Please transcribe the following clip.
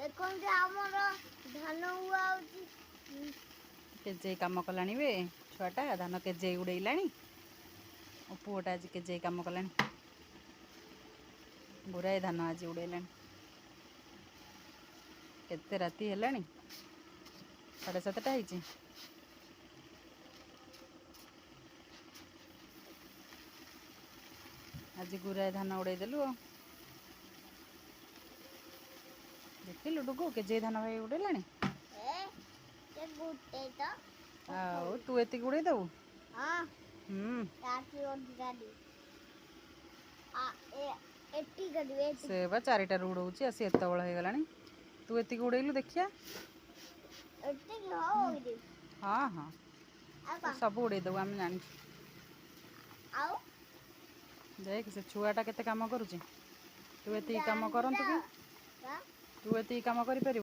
ଦେଖନ୍ତୁ, ଆମର ଧାନ ହୁଆ ହଉଛି। କେଜେଇ କାମ କଲାଣି ବେ ଛୁଆଟା। ଧାନ କେଜେଇ ଉଡ଼େଇଲାଣି। ମୋ ପୁଅଟା ଆଜି କେଜେଇ କାମ କଲାଣି। ଗୁରାଏ ଧାନ ଆଜି ଉଡ଼େଇଲାଣି। କେତେ ରାତି ହେଲାଣି? 7:30 ହେଇଛି। ଆଜି ଗୁରାଏ ଧାନ ଉଡ଼େଇ ଦେଲୁ। ଆଉ ଦେଖିଲୁ ଡୁଗୁ, କେଜେଇ ଧାନ ଭାଇ ଉଡ଼େଇଲାଣି। ଏ ସେ ଗୋଟେ ତ। ଆଉ ତୁ ଏତିକି ଉଡ଼େଇ ଦେବୁ? ହଁ। ହୁଁ। ତାଠୁ ଅଧିକା ଦିଏ। ଆ ଏ ଏତିକି କରିବେ, ଏତିକି। ସେ ବା 4ଟାରୁ ଉଡ଼ଉଛି, ଆସି ଏତେବେଳ ହେଇଗଲାଣି। ତୁ ଏତିକି ଉଡ଼େଇଲୁ, ଦେଖିଆ। ଏତିକି ହଉ। ହଁ, ଆଉ ତୁ କଣ? ସବୁ ଉଡ଼େଇ ଦେବୁ, ଆମେ ଜାଣିଛୁ। ଆଉ ଦେଖ, ସେ ଛୁଆଟା କେତେ କାମ କରୁଛି। ତୁ ଏତିକି କାମ କରନ୍ତୁ କି? ତୁ ଏତିକି କାମ କରିପାରିବୁ?